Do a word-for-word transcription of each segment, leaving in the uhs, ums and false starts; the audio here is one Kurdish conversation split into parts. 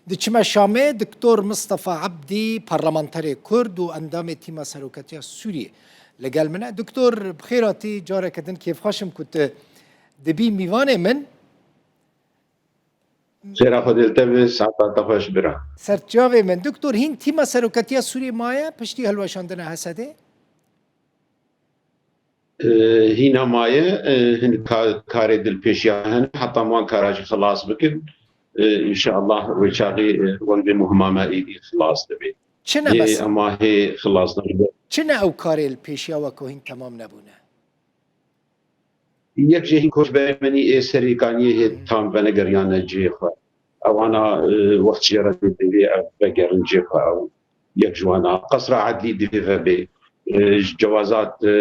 Diçime Şamê, Doktor Mistefa Ebdî, parlamenterê Kurd û endamê Tîma Serokatiya Sûriyê li gel min e. Doktor, bi xêr hatî, careke din kêfxweş im ku tu dibî mîvanê min. Xêra Xwedê li te be, saeta te xweş bira. Ser çavê min. Doktor, hîn Tîma Serokatiya Sûriyê maye piştî hilweşandina Hesedê? E, hîna maye, e, hin ka-, karê dilpêşiya hene, heta wan kara jî xilas bikin. E, înşallah wê çaxê, e, wendê muhima me êdî xilas dibe. Çi ne Hê mesela? Ema hê xilas nabe. Çi ne ew karê li pêşiya we ku hîn temam nebûne? Yek jê hîn koçberê menî ê serê kaniyê hê Hmm. tam venegeriyane cihê xwe. Ewana, e, wext jê re divê ev vegerin cihê xwe ew. Yek ji wana. Qesra Edlî divê vebe. E, cewazat, e,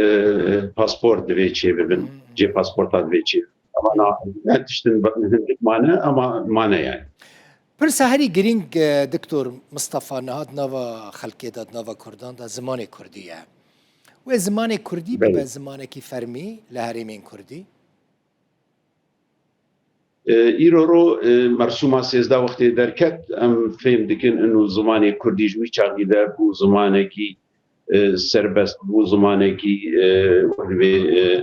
pasport divê çê bibin. Hmm. Cê pasporta divê çê. Ewana, ne tiştin be-, hindik mane, ama mane yani. Pirsa herî girîng, e, Doktor Mistefa, niha di nava xelkê de, di nava Kurdan de zimanê Kurdî ye. Wê zimanê Kurdî Belê. bibe zimanekî fermî li herêmên Kurdî? E, îro ro, e, mersûma sêzdeh wextê derket, em fêm dikin ino zimanê Kurdî ji wî çaxî de bû zimanekî, e, serbest, bû zimanekî, e, wek divê, e,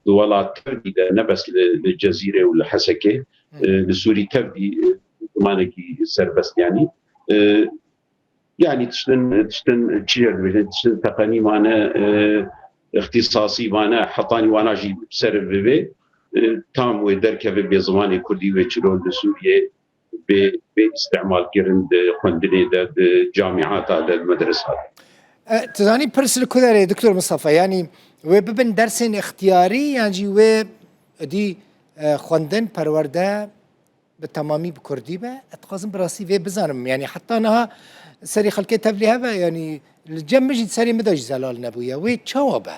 di welat tevdî de, ne bes li, li Cezîrê û li Hesekê, Hmm. e, li Sûrî tevdî, e, zimanekî serbest yani. E, Yani tiştin, tiştin çi ye dibêjin, tiştin teqenî mane, e, ixtîsasî mane, hetanî wana jî bi ser bibê, e, tam wê derkeve bê zimanê Kurdî wê çilo li Sûriyê bê, bê îstimal kirin di xwendinê de, di camîata de, di medresa de. E, tu zanî pirs li ku derê, Doktor Mistefa? Yanî wê bibin dersên ixtiyarî yan jî wê dî, e, xwendin, perwerde, bi temamî bi kurdî be, ez dixwazim bi rastî vê bizanim. Yanî heta niha serê xelkê tevlî hebe, yanî li cem min jî serê min de jî zelal nebûye. Wê çawa be?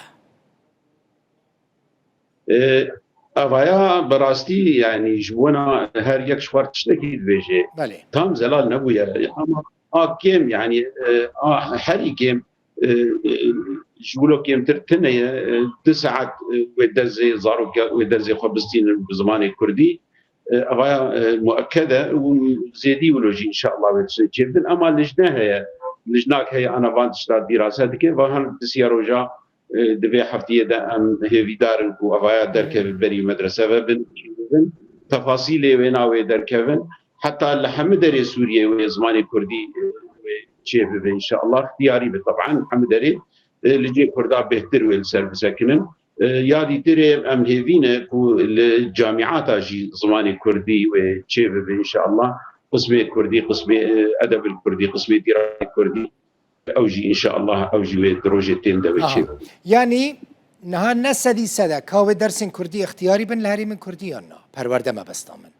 E, Evaya bi rastî, yanî ji bona her yek ji xwe tiştekî dibêje. Belê. Tam zelal nebûye. Ama a kêm, yanî, e, a herî kêm, e, e, ji wilo kêmtir tune ye, e, du saet, e, wê derzê zaroka, wê derzê xwe bistînin bi zimanê kurdî. E, evaya, e, muekked e û zêdî wilo jî înşallah wê tiştê çêbidin. Ema lijne heye, lijnak heye ana van tişta dîrase dike. Va her du sê roja, e, di vê heftiyê de em hêvîdar in ku evaya derkeve berî medrese ve bin, bin. Tefasîlê wê navê derkevin. Heta li hemî derê Sûriyê wê zimanê kurdî, e, wê çêbibe înşallah. Xtiyarî be teban hemî derê. E, li cê kurda bêhtir wê li ser bisekinin. E, ya dîtirê em hêvî ne ku li camîata jî zimanê kurdî wê çêbibe înşallah. Qismê kurdî, qismê, e, edeb el kurdî, qismê dîranê kurdî. Ew jî înşallah, ew jî wê di rojê tên de wê Aha. çêbibe. Yanî niha ne sedî sed e, ka wê dersên kurdî ixtiyarî bin li herêmên kurdî yan na? Perwerde mebesta min.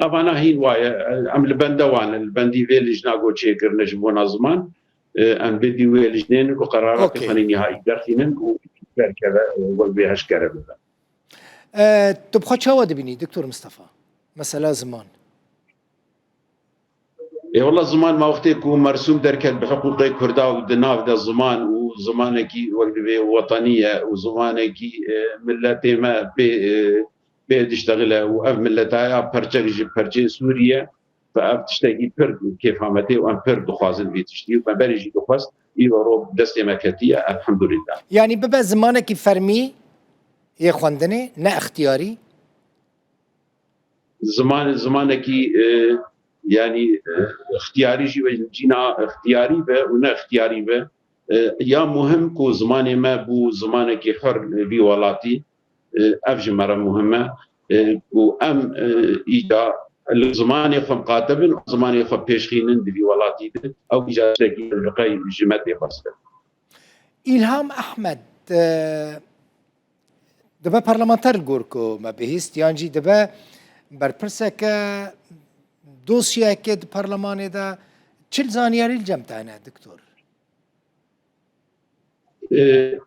Evana hîn waye. Em li bende wan in, li bendî vê lijna ku çêkirine ji bona ziman, e, em bêdî wê lijnên ku qeraratê Okey. xwe nîhayî derxînin û derkeve, e, wek wê eşkere bibe. E, tu bi xwe çawa dibînî, Doktor Mistefa? Mesela ziman. Ê wela ziman ma wextê ku mersûm derket bi hiqûqê Kurda û di nav de ziman û zimanekî wek divê wetanî ye û zimanekî, e, miletê me pê, e, pê diştexile û ev mileta ya perçek ji perçeyê Sûrî ye. Ve ev tiştekî pir kêfhametê û em pir dixwazin vî tiştî û me berê jî dixwest, îro ro destê me ketiye, elhamdulillah. Yanî bibe zimanekî fermî yê xwendinê, ne ixtiyarî? Ziman, zimanekî, e, yanî, e, ixtiyarî jî ve cîna ixtiyarî be û ne ixtiyarî be. E, ya muhim ku zimanê me bû zimanekî hur vî welatî, e, ev ji me re muhim e. E, ku em, e, îca li zimanê xwe miqate bin, zimanê xwe pêşxînin di vî welatî de, ew îca tiştekî li qey ji me tê xwestin. Îlham Ehmed, e, dibe parlamenter li gor ku me bihîst, yan jî dibe berpirseke dosyayeke di parlemanê de. Çi zaniyarî li cem te hene, Doktor? E,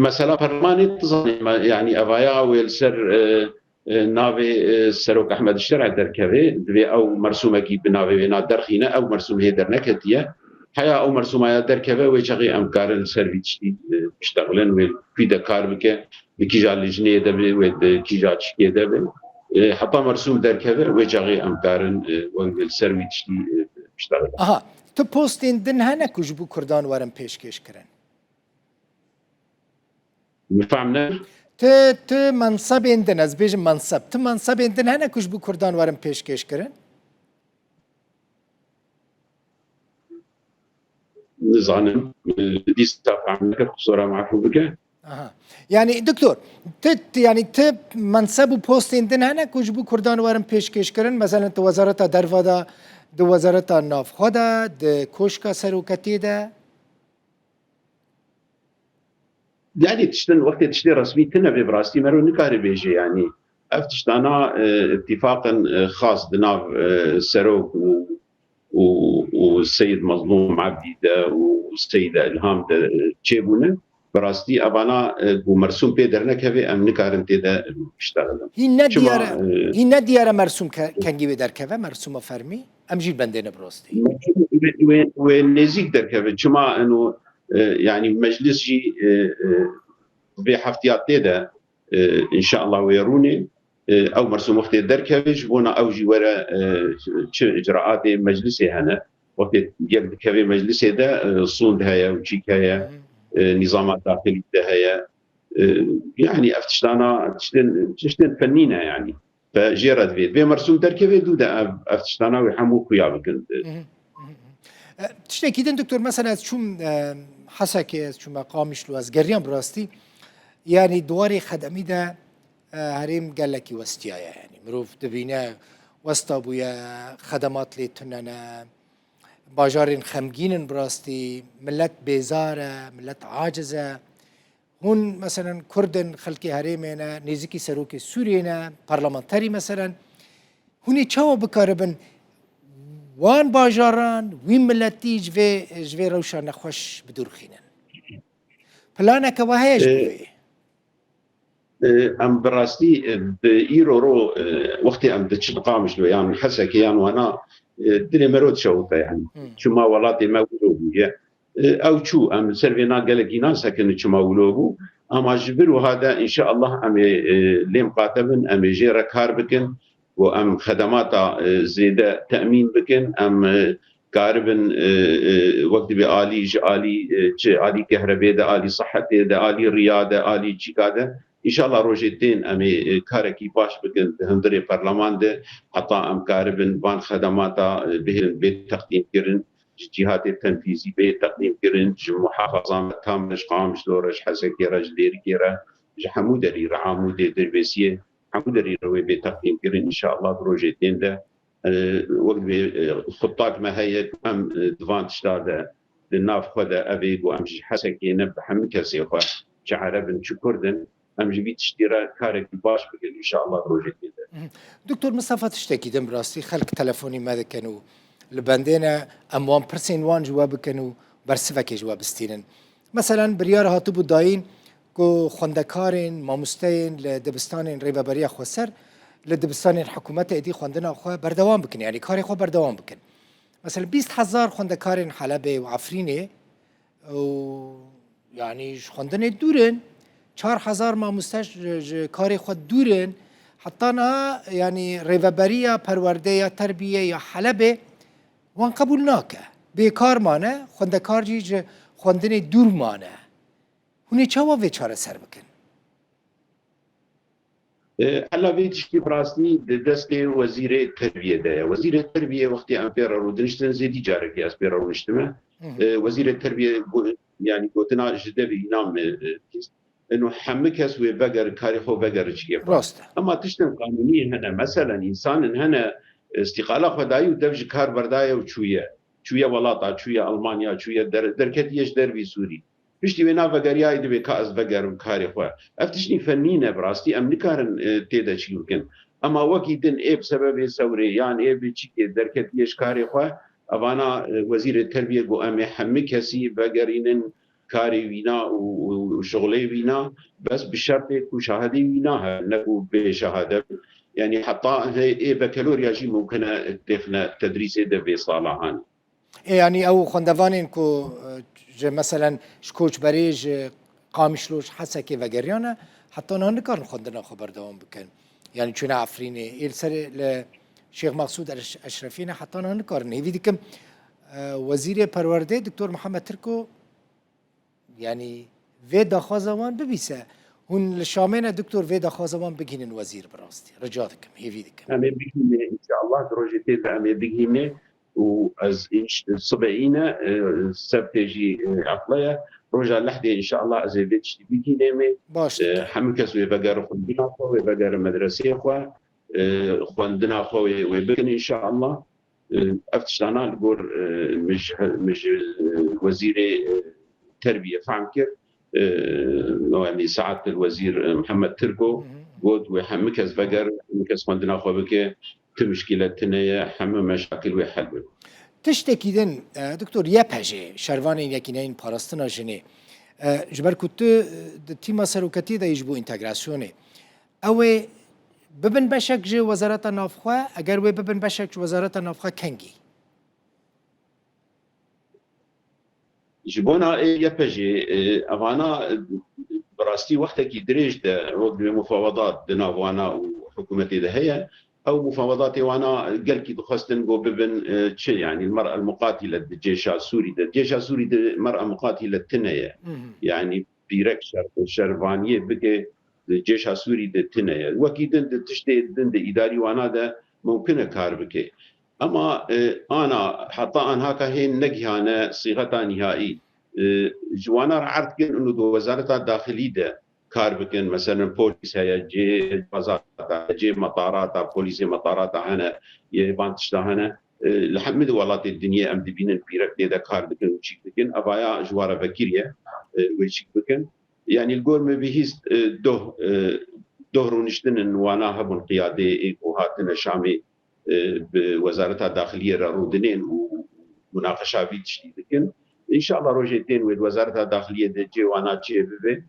mesela perlemanê dizanê me, yanî evaya wê li ser, e, e, navê, e, Serok Ehmed Şer'e derkeve, divê ew mersûmekî bi navê wê na derxîne, ew mersûm hê derneketiye. Heya ew mersûma ya derkeve, wê çaxê em karin li ser vî tiştî, e, biştexilin, wê li kû de kar bike, di kîja lijneyê de be, wê di kîja çikê de be. E, heta mersûm derkeve, wê çaxê em karin, e, wek li ser wî tiştî, e, biştexilin. Aha, tu postên din hene ku ji bo Kurdan werin pêşkêş kirin? Min fehm nekir. Ti, ti mensebên din, ez bêjim menseb, ti mensebên din hene ku ji bo Kurdan werin pêşkêş kirin? Nizanim, e, dîsa fehm nekir, qusura min efû bike. Aha. Yani doktor, ti, ti, yani ti menseb û postên din hene ku ji bo Kurdan werin pêşkêş kirin? Mesela di Wezareta Derve de, di Wezareta Navxwe de, di Koşka Seroketiyê de? Yani tiştin, wextê tiştê resmî tine bê, bi rastî mero nikare bêje yani. Ev tiştana, e, îtîfaqin, e, xas di nav, e, serok û, û, û Seyid Mezlûm Ebdî de û Seyid Îlham de, e, çêbûne. Bi rastî evana, e, ku mersûm pê dernekeve, em nikarin tê de biştexilin. Hîn ne Çima, diyar e, e, hîn ne diyar e mersûm ke-, kengî wê derkeve, mersûma fermî? Em jî bendê ne bi rastî. Mersûm wê, wê, wê nêzîk derkeve. Çima eno, e, yani meclis jî, e, e, vê heftiya tê de, e, înşeallah wê rûnê, e, ew mersûm wextê derkeve, ji bona ew jî were, e, çi icraatê meclisê hene. Wextê yek dikeve meclisê de, e, sûnd heye û çîk heye, e, nîzama daxilî de heye. E, yani ev tiştana, tiştên, tiştên fennî ne yani. Te jê re divê. Divê mersûm derkeve dû de ev, ev tiştana wê hemû xuya bikin. Hı hı, hı hı. E, tiştekî din, doktor, mesela ez çûm, e, Hesekê, ez çûme Qamişlo, ez geriyam bi rastî. Yani di warê xedemî de, e, herêm gelekî westiyaye. Yani mirov dibîne westa bûye, xedemat lê tune ne, bajarên xemgîn in bi rastî, millet bêzar e, millet aciz e. Hûn, meselen, Kurd in, xelkê herêmê ne, nêzîkî serokê Sûriyê ne, parlamenterî, meselen. Hûn ê çawa bikaribin wan bajaran, wî miletî ji vê, ji vê rewşa nexweş bidûrxînin? Planeke we heye ji bo Ee, vê? Ee, em bi rastî, e, bi îro ro, e, wextê em diçin Qamişlo yan Hesekê yan wana, e, dilê me ro dişewite yani. Hmm. Çima welatê me wilo bûye. E, ew çû, em li ser vêna gelek înan sekinin çima wilo bû. Ama ji vir wiha de, înşeallah, em ê, e, lê miqate bin, em ê jê re kar bikin, ku em xedemata, e, zêde temîn bikin, em, e, karibin, e, e, wek dibê alî, ji alî, e, çi alî kehrebê de, alî sihetê de, alî riya de, alî çîka de. Înşeallah rojê tên em ê, e, karekî baş bikin di hundirê perleman de, heta em karibin van xedemata, e, bihêlin bê teqdîmkirin. Ji cîhatê tenfîzî bê teqdîmkirin, ji muhafazan re tam re, ji Qamişlo re, ji Hesekê re, ji Lêrikê re, ji hemû derî re, Amûdê, Dirbêsiyê, hemû derî re wê bê teqdîmkirin. Înşeallah di rojê tên de, e, wek divê, e, xuttak me heye ku em, e, di van tişta de, di nav xwe de, ev ê ku em ji Hesekê ne, bi hemû kesê xwe, çi Ereb in, çi Kurd in, em ji vî tiştî re karekî baş bikin, înşeallah rojekê de. Mhm. Doktor Mistefa, tiştekî din bi rastî xelk telefonî me dikin û li bendê ne, em wan pirsên wan ji we bikin û bersivekê ji we bistînin. Meselen, biryar hatibû dayîn ku xwendekarên, mamosteyên li dibistanên Rêveberiya Xweser li dibistanên hikûmetê êdî xwendina xwe berdewam bikin, yanî karê xwe berdewam bikin. Mesela, bîst hezar xwendekarên Helebê û Efrînê û, yanî, ji xwendinê dûr in, çar hezar mamoste ji, ji karê xwe dûr in, heta niha, yanî, Rêveberiya Perwerdê ya Terbiyê ya Helebê wan qebûl nake. Bêkar mane, xwendekar jî ji xwendinê dûr mane. Hûn ê çawa vê çareser bikin? E, hela vê tiştî bi rastî di destê Wezîrê Terbiyê de ye. Wezîrê Terbiyê wextê em pê re rûdiniştin, zêdî carekê ez pê re rûniştime. Hı hı. E, Wezîrê Terbiyê got, yanî gotina ji devê înan me, e, bihîst. Eno hemû kes wê vegerin, karê xwe vegerin cihê xwe. Rast e. Ema tiştên qanûnî hene. Meselen, însanin hene, îstîqala xwe dayî û dev ji kar berdaye û çûye. Çûye welata, çûye Almanya, çûye der-, derketiye ji dervî Sûrî. Piştî wê navegeriya, ê divê ka ez vegerim karê xwe. Ev tiştî fennî ne, bi rastî em nikarin, e, tê de çi bikin. Ema wekî din ê bi sebebê sewrê yan ê bi çîkê derketiye ji karê xwe, evana, e, Wezîrê Terbiyê got, em ê hemî kesî vegerînin karê wîna û, û şixulê wîna, bes bi şertê ku şahidê wîna hebe, ne ku bê şahade. Yanî heta hê ê bekelorya jî mumkin e têxine tedrîsê de vê sala hanê. Ê, yanî ew xwendevanên ku, e, ji, meselen, ji koçberê, ji Qamişlo, ji Hesekê vegeriyane, heta niha nikarin xwendina xwe berdewam bikin. Yani çûne Efrînê, ê li ser li Şêx Maqsûd Eş-, Eşrefî ne, heta niha nikarin. Hêvî dikim, e, Wezîrê Perwerdê Doktor Mihemed Tirko, yani vê daxwaza wan bibîse, hûn li Şamê ne Doktor, vê daxwaza wan bigihînin wezîr bi rastî. Rica dikim, hêvî dikim. Em ê bigihîne, înşallah, di rojê tê de em ê bigihîne û ez înş-, sibê îne, e, sebtê jî, e, eqle ye. Roja lehdê, înşallah, ez ê vê tiştî bigihînê me. Baş. E, hemû kes wê vegerin xwendina xwe, wê vegerin medreseyê xwe, e, xwendina xwe wê, wê bikin, înşallah. E, ev tiştana li gor, e, min ji, min ji, e, wezîrê, e, terbiyê fehm kir. E, yani Saet el Wezîr, e, Mihemed Tirko got, wê hemû kes veger, hemû kes xwendina xwe bike, tu muşkîle tune ye, hemû meşakil wê hel bin. Tiştekî din, e, Doktor, Y P J, Şervanên Yekîneyên Parastina Jinê, e, ji ber ku tu, e, di tîma seroketiyê de yî ji bo întegrasyonê, ew ê bibin beşek ji Wezareta Navxwe, eger wê bibin beşek ji Wezareta Navxwe kengî? Ji bona ê Y P J, e, evana, e, bi rastî wextekî dirêj de wek divê mufawedat di nav wana û hikûmetê de heye. Ew mufawedatê wana gelkî dixwestin ku bibin, e, çi, yani, el-mer'a el-muqatile di cêşa Sûrî de. Cêşa Sûrî de mer'a muqatile tune ye. Hı hı. Yani pîrek şer-, şervaniyê bike di cêşa Sûrî de tune ye. Wekî din di tiştê din di îdarî wana de mumkin e kar bike. Ema, e, ana, heta anhaka hên negihane sîxeta nihayî. E, ji wana re erd kin û di Wezareta Daxilî de kar bikin. Meselen polîs heye, cê bazata, cê metarata, polîsê metarata hene, yê van tişta hene. E, li hemî di welatê dinyê em dibînin pîrek tê de kar dikin û çîk dikin. Evaya ji wa re vekirî ye, e, wê çîk bikin. Yani li gor min bihîst, e, doh, e, doh rûniştinin wana hebûn qiyadê ê ku hatine Şamê, e, bi Wezareta Daxiliyê re rûdinên û munaqeşa vî tiştî dikin. Înşallah rojê tên wê di Wezareta Daxiliyê de cê wana çê bibe.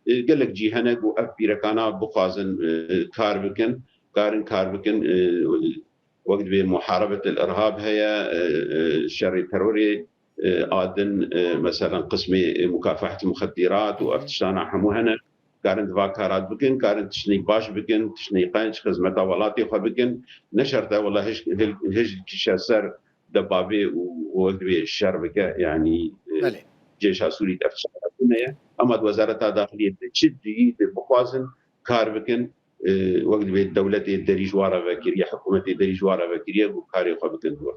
E, gelek cî hene ku ev pîrekana bixwazin, e, kar bikin, karin kar bikin, e, wek divê muharebet el irhab heye, e, e, şerê terorê, e, a din, e, meselen qismê, e, mukafaheti muxeddirat û ev tiştana hemû hene. Karin di va kara bikin, karin tiştnê baş bikin, tiştnê qenc, xizmeta welatê xwe bikin. Ne şert e wela hij, hij, hij kişe ser debabê û, û wek divê şer bike, yanî, e, Belê. Cêşa Sûrî de ev tiştana tune ye. Ema di Wezareta Daxiliyê de çi duyî de bixwazin kar bikin, e, wek divê dewletê derî ji wa re vekiriye, hikûmetê derî ji wa re vekiriye, ku karê xwe bikin bi wir.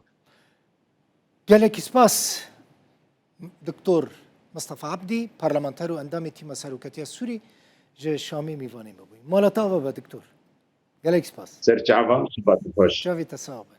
Gelekî spas, Doktor Mistefa Ebdî, parlamenter û endamê Tîma Seroketiya Sûrî ji Şamê mîvanê me bûyî. Mala te ava be, Doktor. Gelekî spas. Ser çava, sibat xweş. Çavê te sax be.